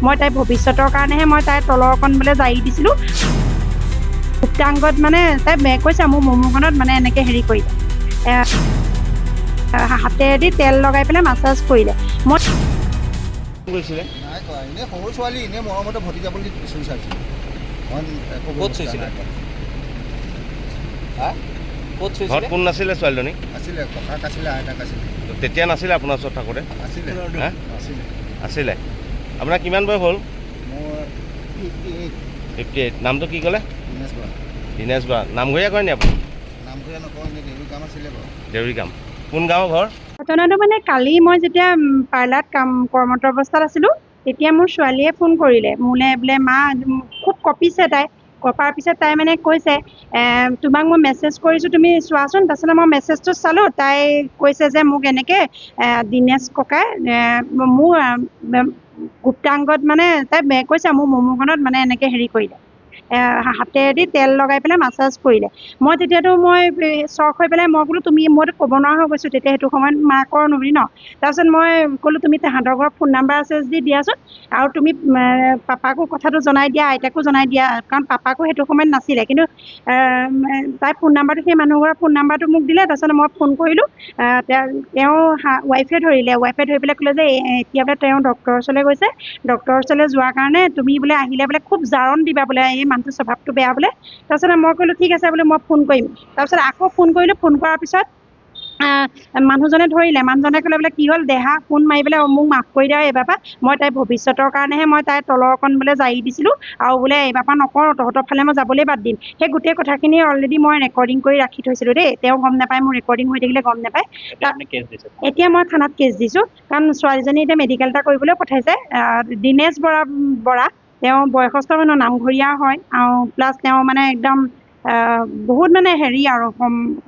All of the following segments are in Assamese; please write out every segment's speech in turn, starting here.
মই তাইৰ ভৱিষ্যতৰ কাৰণেহে মই তাইৰ তলৰ অকণ বোলে জাৰি দিছিলোঁ। গুপ্তাংগত মানে তাই কৈছে মোৰ মমোখনত মানে এনেকৈ হেৰি কৰিলে, হাতেদি তেল লগাই পেলাই মাছাজ কৰিলে। মই গৈছিলে নাই কৰা, এনেই সৰু ছোৱালী, এনেই মৰমতে ভতিজা বুলি চুই চাইছিলোঁ মই। একো ক'ত ব্যৱস্থা চুইছিলে? নাই কৰা। হা? ক'ত ঘৰত চুইছিলে? কোন নাছিলে ছোৱালীজনী? আছিলে, ককাক আছিলে, আইতাক আছিলে। তেতিয়া নাছিলে আপোনাৰ ওচৰত থাকোঁতে? আছিলে। হা? আছিলে। আছিলে। আপোনাৰ কিমান বয়স হ'ল? মোৰ 58। 58। নামটো কি ক'লে? দীনেশ বৰা। দীনেশ বৰা। নামঘৰীয়া কৰে নি আপুনি? নামঘৰীয়া নকওঁ, এনেই দেউৰী কাম আছিলে বাৰু। দেউৰী কাম। কোন গাঁৱৰ ঘৰ? ঘটনাটো মানে কালি মই যেতিয়া পাৰ্লাৰত কাম কৰ্মৰত অৱস্থাত আছিলোঁ, তেতিয়া মোৰ ছোৱালীয়ে ফোন কৰিলে মোলৈ, বোলে মা খুব কঁপিছে। তাই কঁপাৰ পিছত তাই মানে কৈছে, তোমাক মই মেছেজ কৰিছোঁ, তুমি চোৱাচোন। তাৰপিছতে মই মেছেজটো চালোঁ, তাই কৈছে যে মোক এনেকৈ দীনেশ ককাই মোৰ গুপ্তাংগত মানে তাই কৈছে মোৰ মমোখনত মানে এনেকৈ হেৰি কৰিলে, হাতেদি তেল লগাই পেলাই মাছাজ কৰিলে। মই তেতিয়াতো মই চক হৈ পেলাই মই বোলো তুমি, মইতো ক'ব নোৱাৰা হৈ গৈছোঁ তেতিয়া সেইটো সময়ত, মাকৰ অনুভূতি ন। তাৰপিছত মই ক'লোঁ, তুমি তাহাঁতৰ ঘৰত ফোন নাম্বাৰ আছে যদি দিয়াচোন, আৰু তুমি পাপাকো কথাটো জনাই দিয়া, আইতাকো জনাই দিয়া, কাৰণ পাপাকো সেইটো সময়ত নাছিলে। কিন্তু তাই ফোন নাম্বাৰটো, সেই মানুহঘৰৰ ফোন নাম্বাৰটো মোক দিলে। তাৰপিছত মই ফোন কৰিলোঁ, তেওঁ ৱাইফে ধৰিলে। ৱাইফে ধৰি পেলাই ক'লে যে এতিয়া বোলে তেওঁ ডক্টৰৰ ওচৰলৈ গৈছে, ডক্টৰৰ ওচৰলৈ যোৱাৰ কাৰণে তুমি বোলে আহিলে বোলে খুব জাৰণ দিবা বোলে, এই মানুহটোৰ স্বভাৱটো বেয়া বোলে। তাৰপিছতে মই ক'লোঁ, ঠিক আছে বোলে, মই ফোন কৰিম। তাৰপিছত আকৌ ফোন কৰিলোঁ। ফোন কৰাৰ পিছত মানুহজনে ধৰিলে। মানুহজনে ক'লে বোলে কি হ'ল দেহা, ফোন মাৰি পেলাই মোক মাফ কৰি দিয়া, এইবাৰ পৰা মই তাইৰ ভৱিষ্যতৰ কাৰণেহে মই তাইৰ তলৰ অকণ বোলে জাৰি দিছিলোঁ, আৰু বোলে এইবাৰ পৰা নকৰোঁ, তহঁতৰ ফালে মই যাবলৈ বাদ দিম। সেই গোটেই কথাখিনি অলৰেডি মই ৰেকৰ্ডিং কৰি ৰাখি থৈছিলোঁ দেই। তেওঁ গম নাপায়, মোৰ ৰেকৰ্ডিং হৈ থাকিলে গম নাপায়। এতিয়া আপুনি কেছ দিছে? এতিয়া মই থানাত কেছ দিছোঁ, কাৰণ ছোৱালীজনী এতিয়া মেডিকেল এটা কৰিবলৈ পঠাইছে। দীনেশ বৰা, বৰা তেওঁ বয়সস্থ মানুহ, নামঘৰীয়া হয়, আৰু প্লাছ তেওঁ মানে একদম বহুত মানে হেৰি আৰু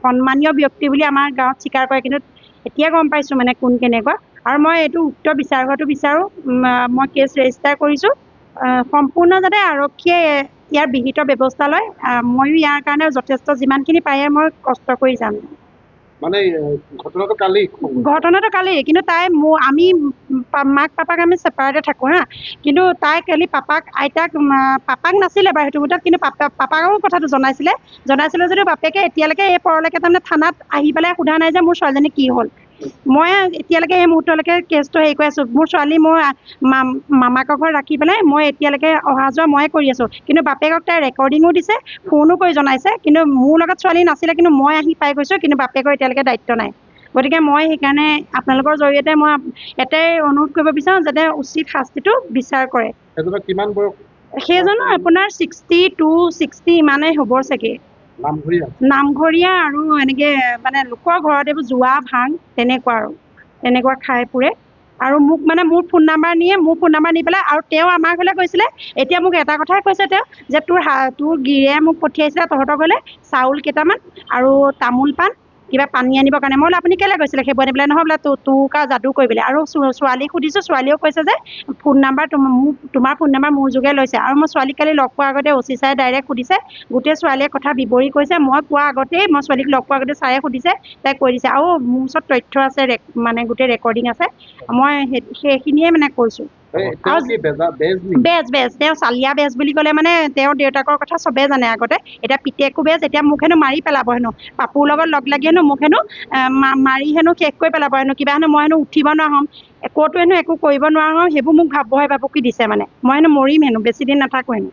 সন্মানীয় ব্যক্তি বুলি আমাৰ গাঁৱত স্বীকাৰ কৰে। কিন্তু এতিয়া গম পাইছোঁ মানে কোন কেনেকুৱা। আৰু মই এইটো উক্ত বিচাৰ হোৱাটো বিচাৰোঁ। মই কেছ ৰেজিষ্টাৰ কৰিছোঁ, সম্পূৰ্ণ যাতে আৰক্ষীয়ে ইয়াৰ বিহিত ব্যৱস্থা লয়। ময়ো ইয়াৰ কাৰণে যথেষ্ট যিমানখিনি পাৰে মই কষ্ট কৰি যাম। মানে ঘটনাটো কালি? ঘটনাটো কালি, কিন্তু তাই মোৰ, আমি মাক পাপাক আমি ছেপাৰেটে থাকোঁ হা। কিন্তু তাই কালি পাপাক, আইতাক, পাপাক নাছিলে বাৰু সেইটো মুহূৰ্তত, কিন্তু পাপাকো কথাটো জনাইছিলে। জনাইছিলে যদিও বাপেকে এতিয়ালৈকে এই পৰলৈকে তাৰমানে থানাত আহি পেলাই সোধা নাই যে মোৰ ছোৱালীজনী কি হ'ল। মই এতিয়ালৈকে এই মুহূৰ্তলৈকে কেছটো হেৰি কৰি আছোঁ। মোৰ ছোৱালী মই মামাকৰ ঘৰত ৰাখি পেলাই মই এতিয়ালৈকে অহা যোৱা ময়ে কৰি আছোঁ। কিন্তু বাপেকক তাই ৰেকৰ্ডিঙো দিছে, ফোনো কৰি জনাইছে। কিন্তু মোৰ লগত ছোৱালী নাছিলে, কিন্তু মই আহি পাই গৈছোঁ, কিন্তু বাপেকৰ এতিয়ালৈকে দায়িত্ব নাই। গতিকে মই সেইকাৰণে আপোনালোকৰ জৰিয়তে মই এটাই অনুৰোধ কৰিব বিচাৰোঁ, যাতে উচিত শাস্তিটো বিচাৰ কৰে। সেইজনৰ কিমান বয়স? সেইজনৰ আপোনাৰ 62, 60 ইমানেই হ'ব চাগে। নামঘৰীয়া? নামঘৰীয়া, আৰু এনেকে মানে লোকৰ ঘৰত এইবোৰ জোৱা ভাং তেনেকুৱা আৰু তেনেকুৱা খাই পুৰে। আৰু মোক মানে মোৰ ফোন নাম্বাৰ নিয়ে, মোৰ ফোন নাম্বাৰ নি পেলাই আৰু তেওঁ আমাৰ ঘৰলৈ গৈছিলে। এতিয়া মোক এটা কথাই কৈছে তেওঁ যে তোৰ গিৰিয়ে মোক পঠিয়াইছিলে তহঁতৰ ঘৰলৈ চাউল কেইটামান আৰু তামোল পাণ কিবা পানী আনিবৰ কাৰণে। মই বোলো আপুনি কেলৈ গৈছিলে সেইবোৰ আনিবলৈ? নহয় বোলে তোৰ কা যাদু কৰিবলৈ। আৰু ছোৱালীক সুধিছোঁ, ছোৱালীয়েও কৈছে যে ফোন নাম্বাৰ মোৰ, তোমাৰ ফোন নাম্বাৰ মোৰ যোগে লৈছে। আৰু মই ছোৱালীক কালি লগ পোৱাৰ আগতে অ' চি ছাৰে ডাইৰেক্ট সুধিছে, গোটেই ছোৱালীয়ে কথা বিৱৰি কৈছে। মই কোৱাৰ আগতেই, মই ছোৱালীক লগ পোৱাৰ আগতে ছাৰে সুধিছে, তাই কৈ দিছে। আৰু মোৰ ওচৰত তথ্য আছে, মানে গোটেই ৰেকৰ্ডিং আছে। মই সেইখিনিয়ে মানে কৈছোঁ। তেওঁ কি বেজ নেকি? বেজ, বেজ। তেওঁ চালিয়া বেজ বুলি ক'লে মানে তেওঁৰ দেউতাকৰ কথা চবেই জানে আগতে। এতিয়া পিতেকো বেজ। এতিয়া মোক হেনো মাৰি পেলাব হেনো, পাপুৰ লগত লগ লাগি হেনো মোক হেনো মাৰি হেনো শেষ কৰি পেলাব হেনো, কিবা হেনো মই হেনো উঠিব নোৱাৰা হ'ম, ক'তো হেনো একো কৰিব নোৱাৰা হ'ম। সেইবোৰ মোক ভয় ভাবুকি দিছে। মানে মই হেনো মৰিম হেনো, বেছি দিন নাথাকোঁ হেনো।